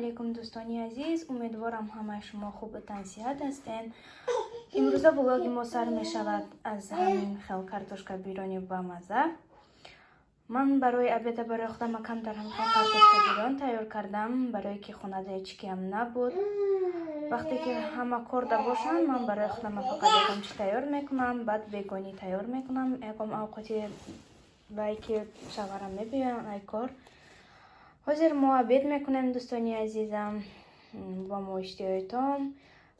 Алейкум, дӯстони азиз. Умедворам, ҳамаи шумо хубу тансиҳат ҳастед. Имрӯза влоги мо сар мешавад аз ҳамин хел картошка бирони бамаза. Ман барои обеда барои худам камтар ҳамин хел картошка бирён тайёр кардам, барое ки хонада ҳечкиам набуд. Вақте ки ҳама корда бошанд, ман барои худам фақат ягон чи тайёр мекунам, баъд бегонӣ тайёр мекунам ягон авқоти вай ки шавҳарам мебиёянд ай кор. Ҳозир мо обед мекунем, дӯстони азизам, бо мо иштиҳоитон.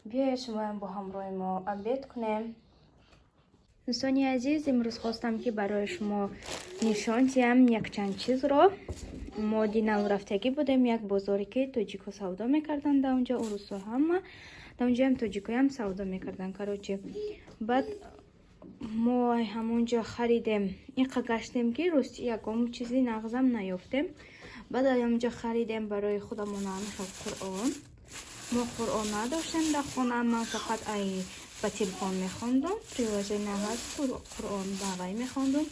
Биёед, шумоям бо ҳамроҳи мо обед кунем. Дӯстони азиз, имрӯз хостам, ки барои шумо нишон диҳам якчанд чизро. Мо динав рафтагӣ будем як бозоре, ки тоҷико савдо мекарданд дар онҷо, урусо ҳама дар онҷоям, тоҷикоям савдо мекарданд. Короче, баъд мо ҳамонҷо харидем. Инқа гаштем, ки рости ягон чизи нағзам наёфтем. Баъд ҳамонҷо харидем барои худамон ҳамихел Қуръон. Мо Қуръон надоштем дар хона, ман фақат ай ба телефон мехондум, приложение ҳаст, Қуръон ба вай мехондум.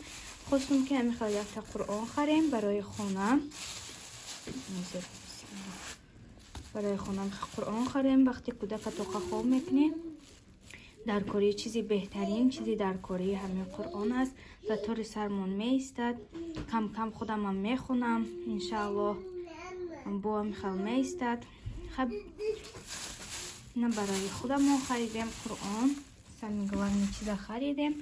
Хостум, ки ҳамихел якта Қуръон харем барои хона. Барои хона Қуръон харем. Вақте кӯдака тоқа хоб мекунӣ, дар кори чизи беҳтарин чизи дар кории ҳамин Қуръон аст ва тори сармон меистад. Кам кам худамам мехонам, иншааллоҳ, бо ҳамихел меистад. Хаб, ина барои худамон харидем Қуръон, самый главный чиза харидем.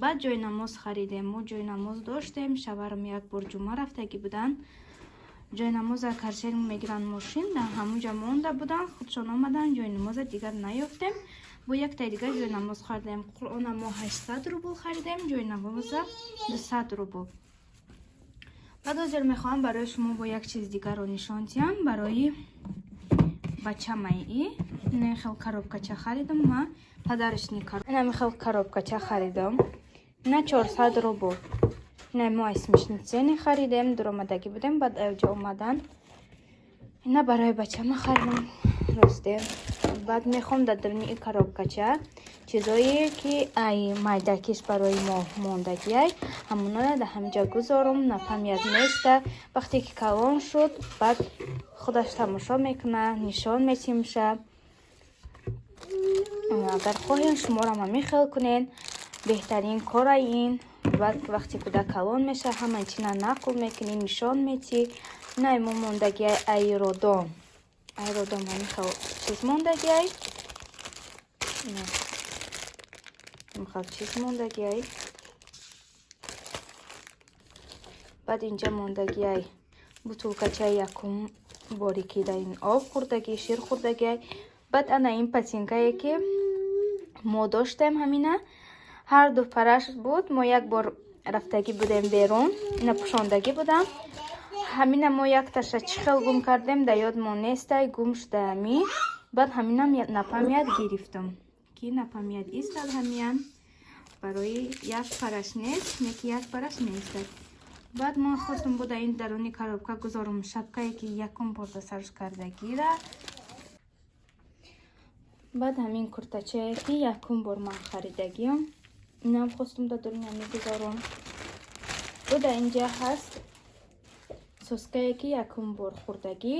Баъд ҷойнамоз харидем. Мо ҷойнамоз доштем, шавҳарам як бор ҷумъа рафтагӣ буданд, ҷойнамоза каршеринг мегиранд мошин, дар ҳамунҷа монда буданд, худшон омаданд, ҷойнамоза дигар наёфтем, бо яктаи дигар ҷойнамоз харидем. Қуръона мо 800 рубл харидем, ҷойнамоза 200 рубл. Баъд ҳозир мехоҳам барои шумо бо як чиз дигарро нишон диҳам. Барои бачамаи ин хел коробкача харидам ма, подарочный. Инами хел коробкача харидам, ина 400 рубл. Ина мо ай смешные цены харидем, дуромадагӣ будем, баъд аёҷа омадан ина барои бачама харидам, росте. Баъд мехоҳам дар даруни ин коробкача чизое ки ай майдакиш барои мо мондагиай, ҳамоноя дар ҳаминҷа гузорум, напамяд неста. Вақте ки калон шуд, баъд худаш тамошо мекуна, нишон метимша. Агар хоҳем, шуморам ҳамин хел кунед, беҳтарин кора ин. Баъд вақте кӯдак калон мешавад, ҳамаи чина нақл мекунӣ, нишон метӣ. Ина мо мондагиай ай роддом, ай роддом ҳамин хел чиз мондагиай, ҳамин хел чиз мондагиай. Баъд инҷа мондагиай бутулкачаи якум боре ки дар ин об хӯрдагӣ, шир хӯрдагиай. Баъд ана ин ботинкае, ки мо доштем, ҳамина ҳарду параш буд. Мо як бор рафтагӣ будем берун, ина пӯшондагӣ будам. Ҳамина мо якташа чӣ хел гум кардем, дар ёдмон нестай, гум шуда ҳами. Баъд ҳаминам напамяд гирифтам, ки напамяд истад. Ҳамиям барои як параш нест, неки як параш неистад. Баъд ман хостум буда ин даруни коробка гузорум шапкае, ки якум бор да сарш кардагира. Баъд ҳамин куртачае, ки якум бор ман харидагиам, инам хостум дар даруни ҳамин гузорум. Буда инҷа ҳаст соскае, ки якум бор хӯрдагӣ,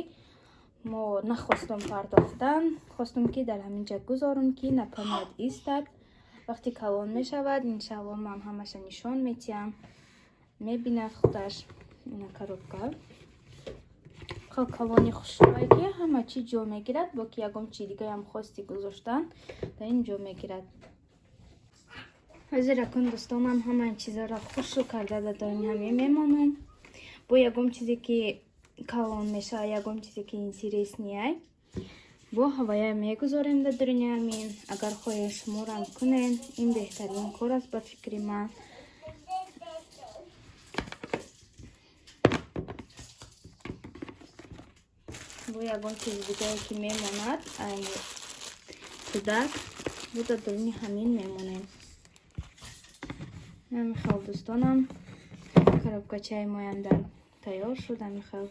мо нахостум пардохтан, хостум, ки дар ҳамин ҷа гузорум, ки напамяд истад. Вақте калон мешавад, иншаалло, ман ҳамаша нишон метиҳам, мебинад худаш. Ина коробка хел калони хушрӯе, ки ҳама чи ҷо мегирад, бо ки ягон чи дигаям хости гузоштан, дар ин ҷо мегирад. Ҳозир акун, дӯстонам, ҳамаи чизоро хушрӯ карда дар даруни ҳамин мемонам. Бо ягон чизе ки калон мешавад, ягон чизе ки интересный ай, бо ҳавая мегузорем дар даруни ҳамин. Агар хоҳед, шуморам кунед, ин беҳтарин кор аст ба фикри ман. Бо ягон чизи дигае, ки мемонад ай кӯдак, бо дар даруни ҳамин мемонем. Ҳамихел, дӯстонам, коробкачаи моям дар тайёр шуд. Ҳамихел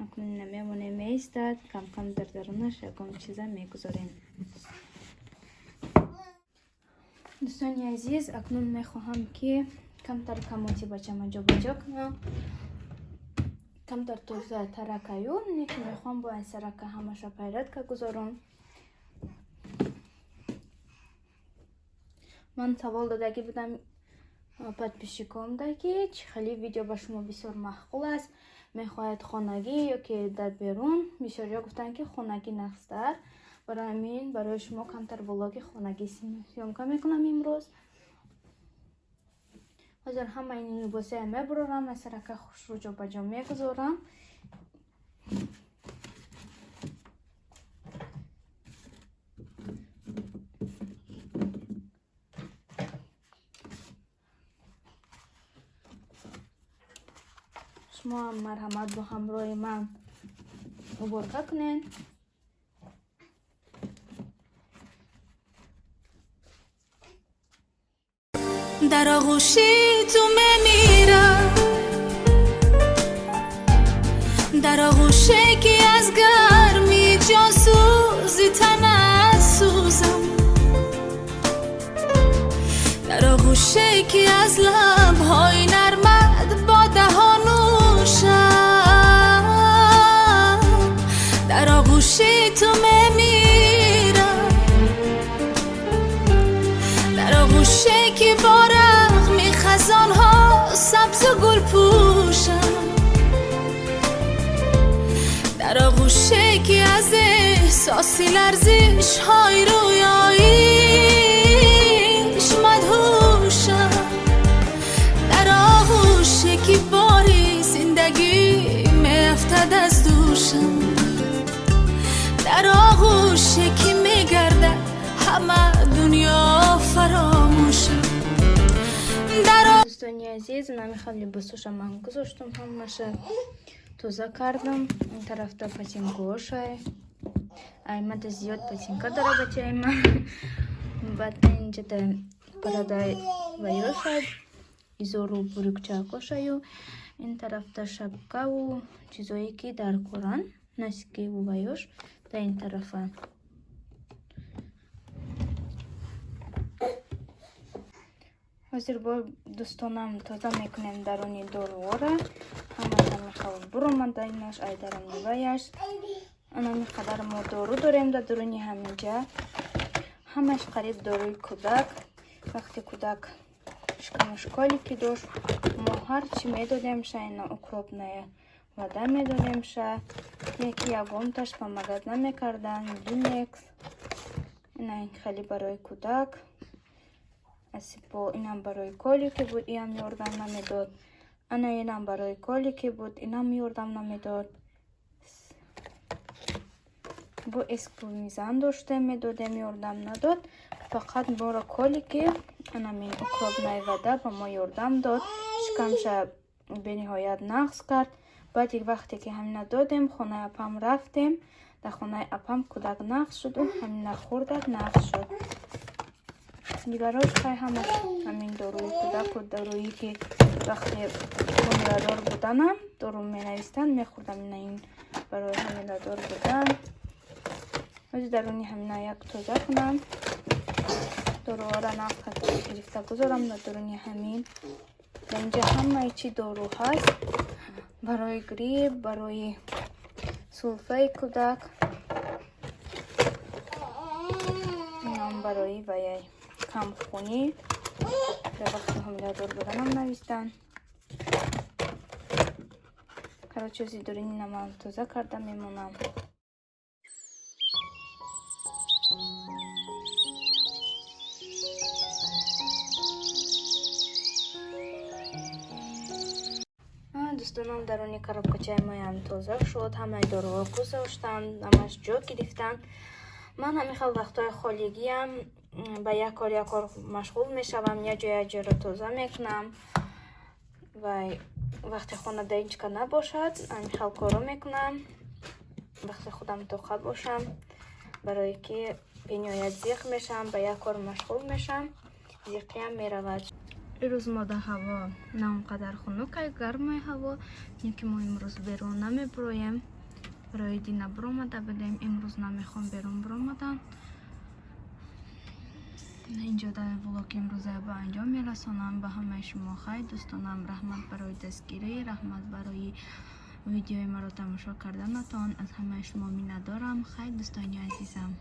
акнун ина мемонем, меистад, камкам дар дарунаш ягон чиза мегузорем. Дӯстони азиз, акнун мехоҳам, ки камтар комоди бачама ҷобаҷо кунам. Камтар тоза таракаю, не ки мехоҳам бо сарака ҳамаша порядка гузорам. Ман савол додагӣ будам подписчикомда, ки чӣ хеле видео ба шумо бисёр маъқул аст, мехоҳед хонагӣ ё ки дар берун. Бисёриҳо гуфтанд, ки хонагӣ нағзтар. Барои ҳамин барои шумо камтар влоги хонагӣ съёмка мекунам имрӯз. Ҳозир ҳамаи ин либосая мебурорам, сарака хушрӯ ҷобаҷо мегузорам. Шумо ҳам марҳамат, бо ҳамроҳи ман уборка кунед. Дар оғӯши ту мемирам, дар оғӯше ки аз гарми ҷонсӯзи танат сӯзам, дар оғӯше ки аз лабҳои нармат бо даҳон нӯшам, дар оғӯши ту мемирам, дар оғӯше ки бо рағми хазонҳо сабзу гул пӯшам, дар оғӯше ки аз эҳсоси ларзишҳои рӯёиш мадҳушам, дар оғӯше ки бори зиндагӣ меафтад аз дӯшам, дар оғӯше ки мегардад ҳама дунё фаромӯшам. Дӯстони азиз, намихал либосоша ман гузоштам, ҳамаша тоза кардам. Ин тарафта ботинкошай, аймада зиёд ботинка дора бачаи ман. Баъд инҷада парадай ваёшай, изору бурикчакошаю, ин тарафта шапкаву чизое ки дар коран, носкиву ваёш дар ин тарафа. Ҳозир бо дӯстонам тоза мекунем даруни доруора. Ҳамаша мехал буромада инаш ай даруни ваяш. Анами қадар мо дору дорем дар дуруни ҳаминҷа. Ҳамаш қариб доруи кӯдак. Вақте кӯдак шикамаш колики дошт, мо ҳарчи медодемша, ина укропная вода медодемша, яки ягонташ помогать намекардан. Линекс, ина ин хеле барои кӯдак. Асипо, инам барои колики буд, иам ёрдам намедод. Ана инам барои колики буд, инам ёрдам намедод. Бо эспумизан доштем, медодем, ёрдам надод. Фақат моро колики анамин укропная вода ба мо ёрдам дод, шикамша бениҳоят нағз кард. Баъди вақте ки ҳамина додем, хонаи апам рафтем, дар хонаи апам кӯдак нағз шуду ҳамина хӯрдак нағз шуд. Дигарош хай ҳамаш ҳамин доруи кӯдаку доруе ки вақте ҳомиладор буданам дору менавистанд, мехӯрдам. Ина ин барои ҳомиладор будан. Ҳозир даруни ҳамина як тоза кунам, доруҳоро нағз гирифта гузорам дар дуруни ҳамин. Дар инҷа ҳамаи чи дору ҳаст: барои грипп, барои сулфаи кӯдак, инам барои ваяй камхунӣ, дар вақти ҳомиладор буданам навистанд. Короче, ози дуруни намам тоза карда мемонам. Дӯстонам, даруни коробкачаи моям тоза шуд, ҳамаи доруҳо гузоштам, ҳамаш ҷо гирифтанд. Ман ҳамин хел вақтҳои холигиам ба як кор, як кор машғул мешавам, як ҷо, як ҷоро тоза мекунам. Ва вақте хонада ҳечка набошад, ҳамин хел корро мекунам. Вақте худам тоқат бошам, барое ки бениҳоят зиқ мешавам, ба як кор машғул мешавам, зиқиям меравад. Ирӯз мо дар ҳаво на он қадар хунукай, гармай ҳаво, не ки мо имрӯз берун намебуроем. Барои дина буромада будем, имрӯз намехоҳам берун буромадан. Инҷо дар влог имрӯза ба анҷом мерасонам. Ба ҳамаи шумо хайр, дӯстонам. Раҳмат барои дастгирӣ, раҳмат барои Видеои маро тамошо карданатон, аз ҳамаи шумо миннатдорам. Хайр, дӯстони азизам.